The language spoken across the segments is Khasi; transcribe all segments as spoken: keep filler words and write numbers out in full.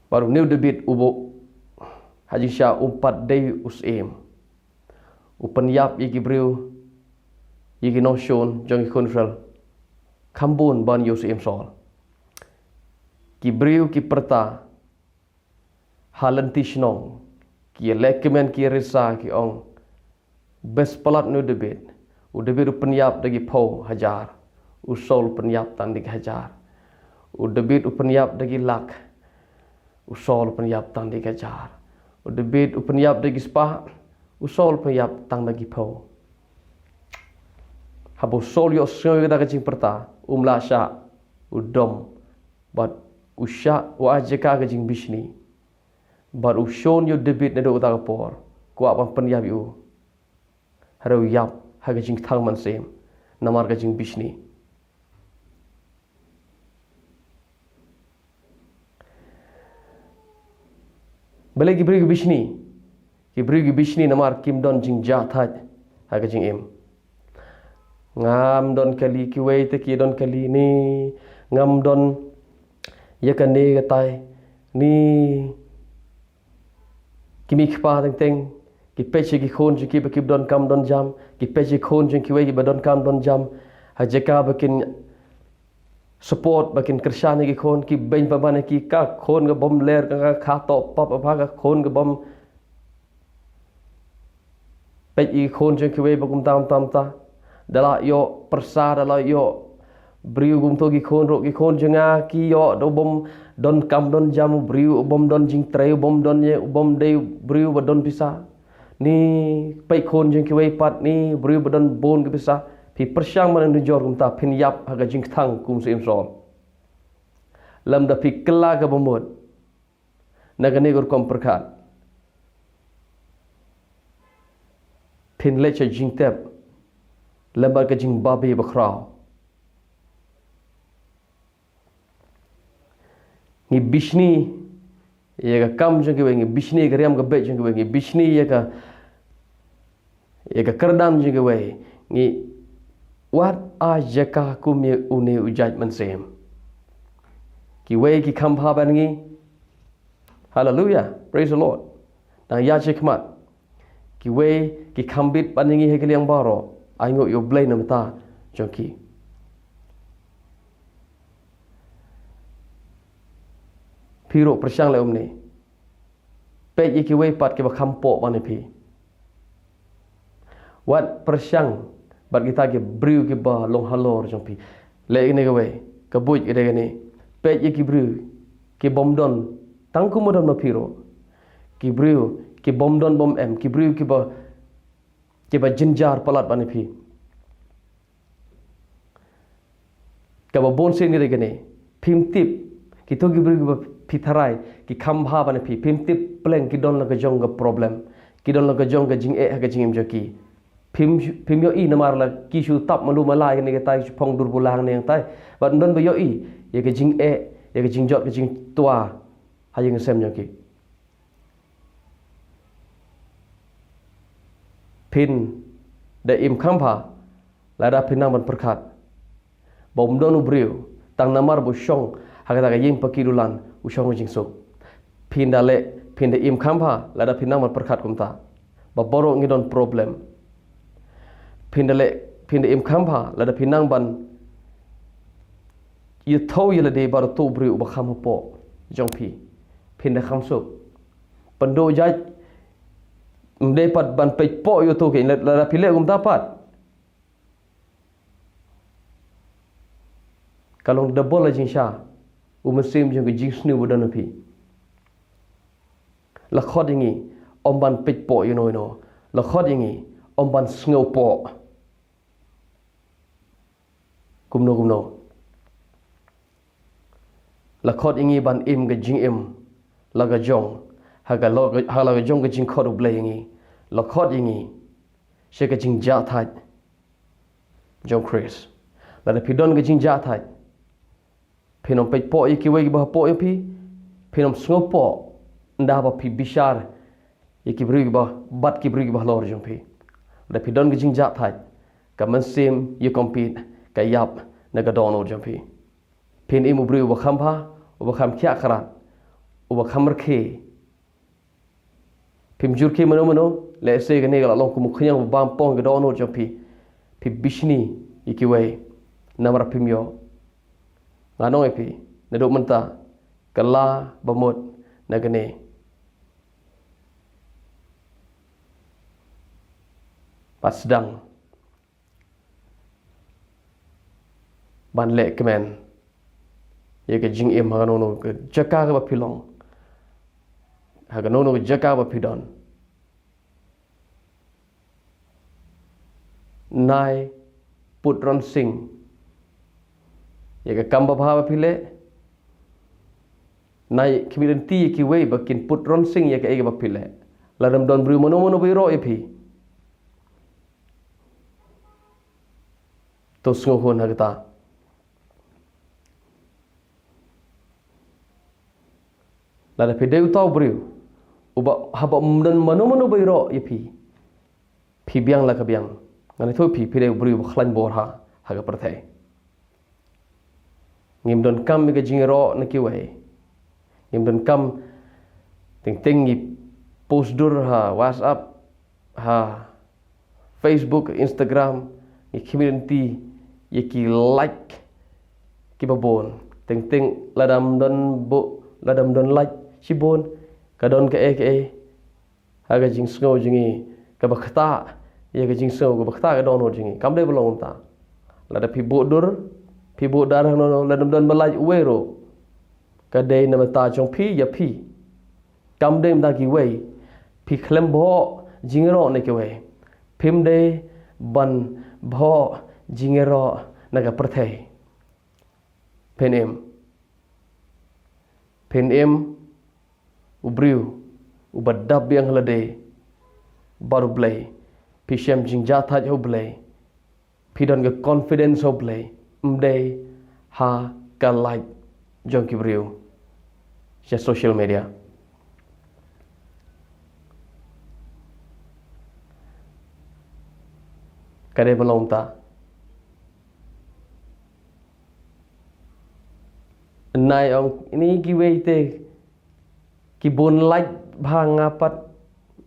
Bad une u Dabid u buh ha jingshisha um pat dei u syiem. U pynïap ïa ki briew, ïa ki nongshun jong ki khun Israel. Kham bun ban ïa u syiem Saul. Ki briew ki pyrta ha lynti shnong, ki lehkmen ki risa ki ong, best palat na u Dabid. U Dabid u pynïap da ki phew hajar. U Saul u pynïap tang da ki hajar. U Dabid u pynïap da ki lak. U Saul u pynïap tang da ki hajar. U Dabid u pynïap da ki spah. U Saul u pynïap tang da ki phew. Haba u Saul u ïohsngew ïa kata ka jingpyrta, um lah shah, u dom. Bad u shah, u ai jaka ka jingbishni. Bad u shun ïa u Dabid naduh kata ka por. Kwah ban pynïap ïa u. Hynrei u ïap ha ka jingthang mynsiem namar ka jingbishni. Balei ki briew ki bishni? Ki briew ki bishni namar kim don jingjahthait ha ka jingim. Ngam don kali, kiwei te ki don kali, ne ngam don ïa kane katai, ne ki mei ki pa teng teng ki peit ïa ki khun jong ki ba ki don kam don jam, ki peit ïa ki khun jong kiwei ki ba don kam don jam. Ha jaka ba kin support, ba kin kyrshan ïa ki khun, ki beiñ pynban ïa ki, ka khun ka bym ler, ka, ka, ka toh pap, ba ka khun ka bym peit ïa ki khun jong kiwei ba kumta kumta kumta. Da la ïoh pyrsa, da la ïoh briew kumto ki khun ruh, ki khun jong nga ki ïoh da u bym don kam don jam, u briew u bym don jingtrei, u bym don ïa, u bym dei u briew ba don pisa. Ni peit khun jong kiwei pat, ni briew ba don bun ki pisa. Phi pyrshang ban ïanujor kumta, phin ïap ha ka jingthang kum u syiem Saul. Lymda phi kylla kaba mut na kane ka rukom pyrkhat, phin leit sha jingtep lem bad ka jingbabe bakhraw. Ngi bishni ïa ka kam jong kiwei, ngi bishni ïa ka riam ka beit jong kiwei, ngi bishni ïa ka, ïa ka kyrdan jong kiwei. Ngi, wat ai jaka kum ïa une u jait mynsiem. Kiwei ki kham bha ban ngi. Hallelujah. Praise the Lord. Dang ïa shi khmat. Kiwei ki kham bit ban ngi ha ki liang baroh. Ai nguh ïa u Blei na bynta jong ki. Phi ruh pyrshang leh kumne. Peit ïa kiwei pat kiba kham poh ban ïa phi. Wat pyrshang bad kita ki briew kiba long halor jong phi. Leh kane kawei, ka buit ka dei kane. Peit ïa ki briew ki bym don tang kum ba don ma phi ruh. Ki briew ki bym don bym em, ki briew kiba, kiba jynjar palat ban ïa phi. Kaba bun sien ka dei kane. Phim tip, kito ki briew kiba phi tharai ki kham bha ban ïa phi, phim tip pleng ki don la ka jong ka problem, ki don la ka jong ka jingeh ha ka jingim jong ki. Phim, phim ïohi namar la ki shu tap malu mala ïa kane katai, shu phong dur bulang ne katai. Bad ym don ba ïohi ïa ka jingeh, ïa ka jingjot, ka jingtwa ha ïing ha sem jong ki. Phin da im kham bha lada phin nang ban pyrkhat ba ym don u briew, tang namar ba u shong ha kata ka ïing paki dulan, u shong ha jingsuk. Phin da leh, phin da im kham bha lada phin nang ban pyrkhat kumta, ba baroh ngi don problem. Phin da leh, phin da im kham bha lada phin nang ban ïathuh ïa lade bad uto u briew uba kham hapoh jong phi. Phin da kham suk. Pynduh jait, ym dei pat ban peit poh ïa uto, kein lada phi leh kumta pat, ka long double la jingsha u mynsiem jong ka jingsniew ba don ha phi. La khot ïa ngi ym ban peit poh ïa uno uno. La khot ïa ngi ym ban sngew poh kumno kumno. La khot ïa ngi ban im ka jingim la ka jong, ha ka lo-, ha la ka jong ka jingkhot U Blei ïa ngi. La khot ïa ngi sha ka jingjahthait jong Khrist. Lada phi don ka jingjahthait, phin ym peit poh ïa kiwei kiba hapoh ïa phi, phin ym sngew poh ynda ba phi bishar ïa ki briew kiba, bad ki briew kiba halor jong phi. Lada phi don ka jingjahthait, ka mynsiem ïakompit ka ïap na ka dohnud jong phi. Phin im u briew uba kham bha, uba kham khiah khrat, uba kham rkhie. Phim jur khie mano mano, lehse kane ka la long kum u khñiang ba bam pong ka dohnud jong phi. Phi bishni ïa kiwei. Namar phim ïoh. Nga ong ïa phi, naduh mynta, kylla ba mut na kane. Bad sdang ban leh kmen ïa ka jingim ha kano kano ka jaka kaba phi long, ha kano kano ka jaka ba phi don. Nai put ronsing ïa ka kam babha ba phi leh. Nai khmih lynti ïa kiwei ba kin put ronsing ïa kaei kaba phi leh. Lada ym don briew mano mano ba ïaroh ïa phi, to sngewhun ha kata. Lada phi dei uta u briew uba haba ym don mano mano ba ïaroh ïa phi, phi biang la ka biang, ngan ïathuh ïa phi, phi dei u briew ba khlaiñ bor ha, ha ka pyrthei. Ngim donkam ïa ka jingïaroh na kiwei. Ngim donkam teng teng ngi post dur ha WhatsApp, ha Facebook, Instagram, ngi khmih lynti ïa ki like kiba bun. Teng teng lada ym don bu, lada ym don like shibun, ka don kaei kaei ha ka jingsngew jong ngi kaba ktah ïa ka jingsngew kaba ktah ka dohnud jong ngi. Kam dei ba long kumta. Lada phi buh dur, phi buh dar hangno, lada ym don ba like uwei ruh, ka dei na bynta jong phi ïa phi. Kam dei na bynta kiwei. Phi khlem bhoh jingïaroh na kiwei. Phim dei ban bhoh jingïaroh na ka pyrthei. Phin im. Phin im u briew uba dap biang ha lade bad U Blei. Phi shem jingjahthait ha U Blei. Phi don ka confidence ha U Blei, ym dei ha ka like jong ki briew sha social media. Ka dei ba long kumta. Nai ong ni kiwei te ki bun like bha, nga pat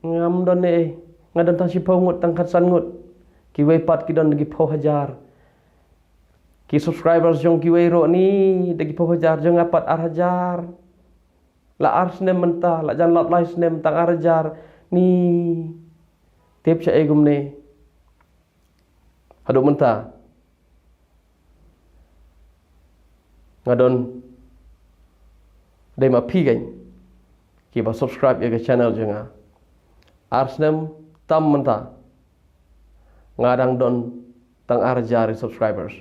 ngam don ei, nga don tang shiphew ngut, tang khatsan ngut. Kiwei pat ki don da ki phew hajar. Ki subscribers jong kiwei ruh ni da ki phew hajar, jong nga pat ar hajar. La ar snem mynta, la jan lap lai snem tang ar hajar. Ni tip shaei kumne. Haduh mynta nga don dei ma phi kein kiba subscribe ïa ka channel jong nga. Ar snem tam mynta nga dang don tang ar hajar subscribers.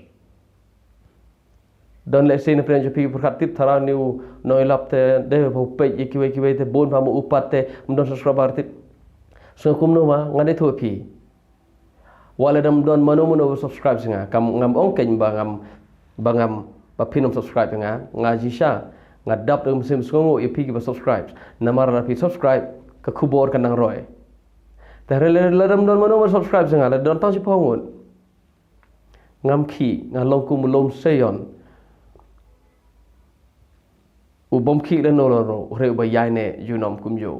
Don lehse na pdeng jong phi pyrkhat, tip tharai une u nongïalap te dei ba u peit ïa kiwei kiwei te bun bha, mo u pat te ym don subscriber, tip. Sngewbha kumno ma, ngan ïathuh ïa phi. Wat lada ym don mano mano ba subscribe ïa nga, kam, ngam ong kein ba ngam, ba ngam, ba phin ym subscribe ïa nga. Nga jingshisha nga dap da ka mynsiem sngewnguh ïa phi kiba subscribe. Namar lada phi subscribe, ka khubor kan nang roi. Te hynrei lada ym don mano mano subscribe ïa nga, lada don tang shiphew ngut, ngam khih, nga long kum u lum seion, u bym khih lano lano, hynrei uba ïaineh junom kumjuh.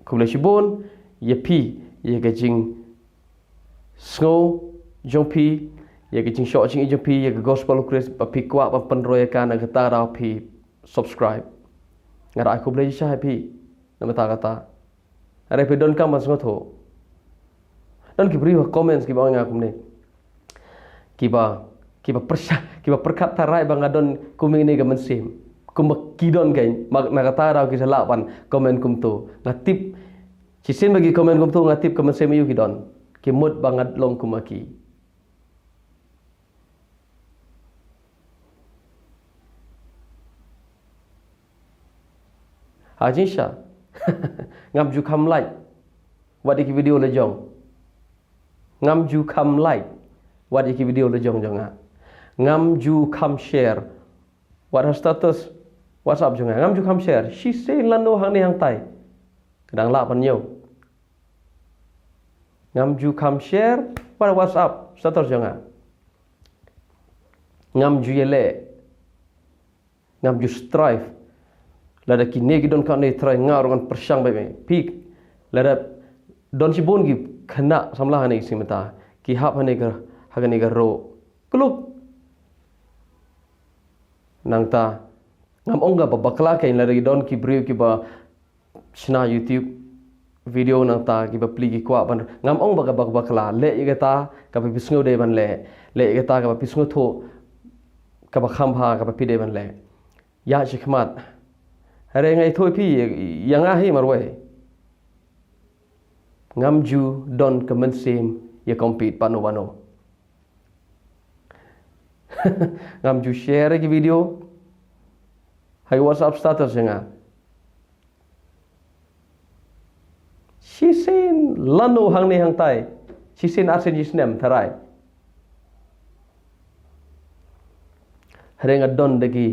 Khublei shibun ïa phi ïa ka jingsngew jong phi, ïa ka jingshoh jingim jong phi ïa ka gospel u Khrist, ba phi kwah ban pynroi ïa ka, na kata ka daw phi subscribe. Nga da ai khublei shisha ïa phi na bynta kata. Hynrei phi donkam ban sngewthuh. Don ki briew ha comments kiba ong ïa nga kumne, kiba, kiba pyrshah, kiba pyrkhat tharai ba nga don kum ine ka mynsiem, kumba ki don kein, ma na kata ka daw ki sa lah ban comment kumto. Nga tip, shisien ba ki comment kumto nga tip ka mynsiem aïu ki don. Ki mut ba nga long kum ma ki. Ha jingshisha ngam ju kham like wat ïa ki video la jong. Ngam ju kham like wat ïa ki video la jong jong nga. Ngam ju kham share wat ha status WhatsApp jong nga. Ngam ju kham share shisien lano hangne hangtai. Ka dang lah ban ñiew. Ngam ju kham share wat WhatsApp status jong nga. Ngam ju ïaleh Ngam ju strive. Lada kine ki don katne, Trai, nga ruh ngan pyrshang beit. Phi, lada don shibun ki khynnah samla hangne ki sngi mynta, ki hap hangne ka, ha kane ka rok kluk. Nangta ngam ong kaba bakla kein lada ki don ki briew kiba shna YouTube video, nangta kiba pli ki kwah ban, ngam ong ba kaba bakla. Leh ïa kata kaba phi sngew dei ban leh. Leh ïa kata kaba phi sngewthuh kaba kham bha kaba phi dei ban leh. Ïa shi khmat. Hynrei nga ïathuh ïa phi, ïa nga hi marwei, ngam ju don ka mynsiem ïa compete bad uno uno. Ngam ju share ki video ha WhatsApp status jong nga. Shisien lano hangne hangtai, shisien arsien shisnem tharai, hynrei nga don da ki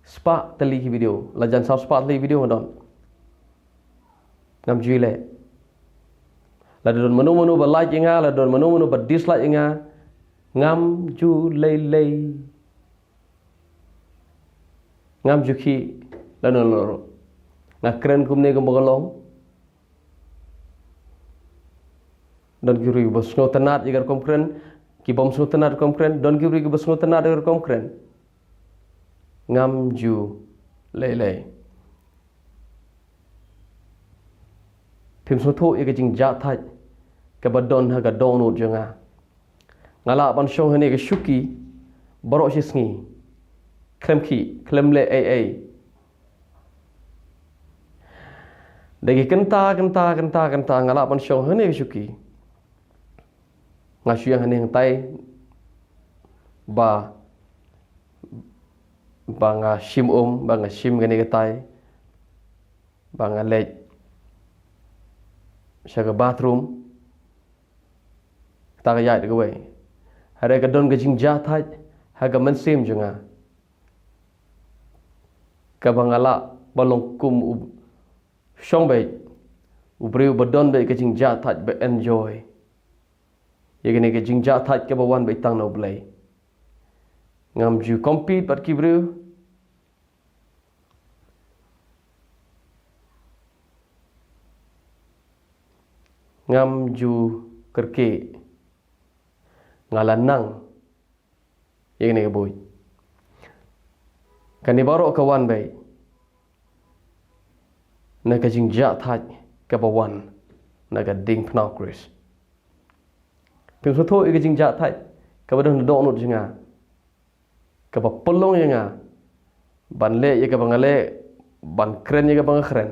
spah tylli ki video, la jan saw spah tylli ki video nga don. Ngam ju leh. Lada don mano mano ba like ïa nga, lada don mano mano ba dislike ïa nga, ngam ju lei lei. Ngam ju khih lano lano ruh. Nga kren kumne kumba ka long. Don ki briew kiba sngewtynnat ïa ka rukom kren, ki bym sngewtynnat rukom kren, don ki briew kiba sngewtynnat ïa ka rukom kren. Ngam ju lei lei. Phim sngewthuh ïa ka jingjahthait kaba don ha ka dohnud jong nga. Nga lah ban shong hangne ka shuki baroh shi sngi, khlem khih, khlem leh ei ei. Da ki kynta kynta kynta kynta nga lah ban shong hangne ka shuki. Nga shu ïeng hangne hangtai ba, ba nga shim um, ba nga shim kane katai, ba nga leit sha ka bathroom. Kata ka ïaid da kawei. Hynrei ka don ka jingjahthait ha ka mynsiem jong nga, kaba nga lah ban long kum u shong beit, u briew ba don beit ka jingjahthait, ba enjoy ïa kane ka jingjahthait kaba wan beit tang na U Blei. Ngam ju compete bad ki briew. Ngam ju kyrkieh. Nga la nang ïa kane ka buit. Kane baroh ka wan beit na ka jingjahthait kaba wan na ka diengphna U Khrist. Phim sngewthuh ïa ka jingjahthait kaba don ha ka dohnud jong nga, kaba pynlong ïa nga ban leh ïa kaba nga leh, ban kren ïa kaba nga kren.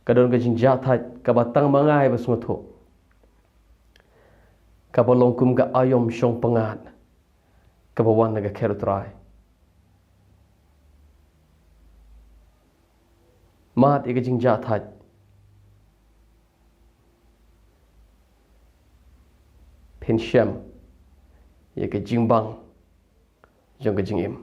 Ka don ka jingjahthait kaba tang ma nga haba sngewthuh, kaba long kum ka aïom shongpyngngad kaba wan na ka kher U Trai. Mad ïa ka jingjahthait. Phin shem ïa ka jingbang jong ka jingim.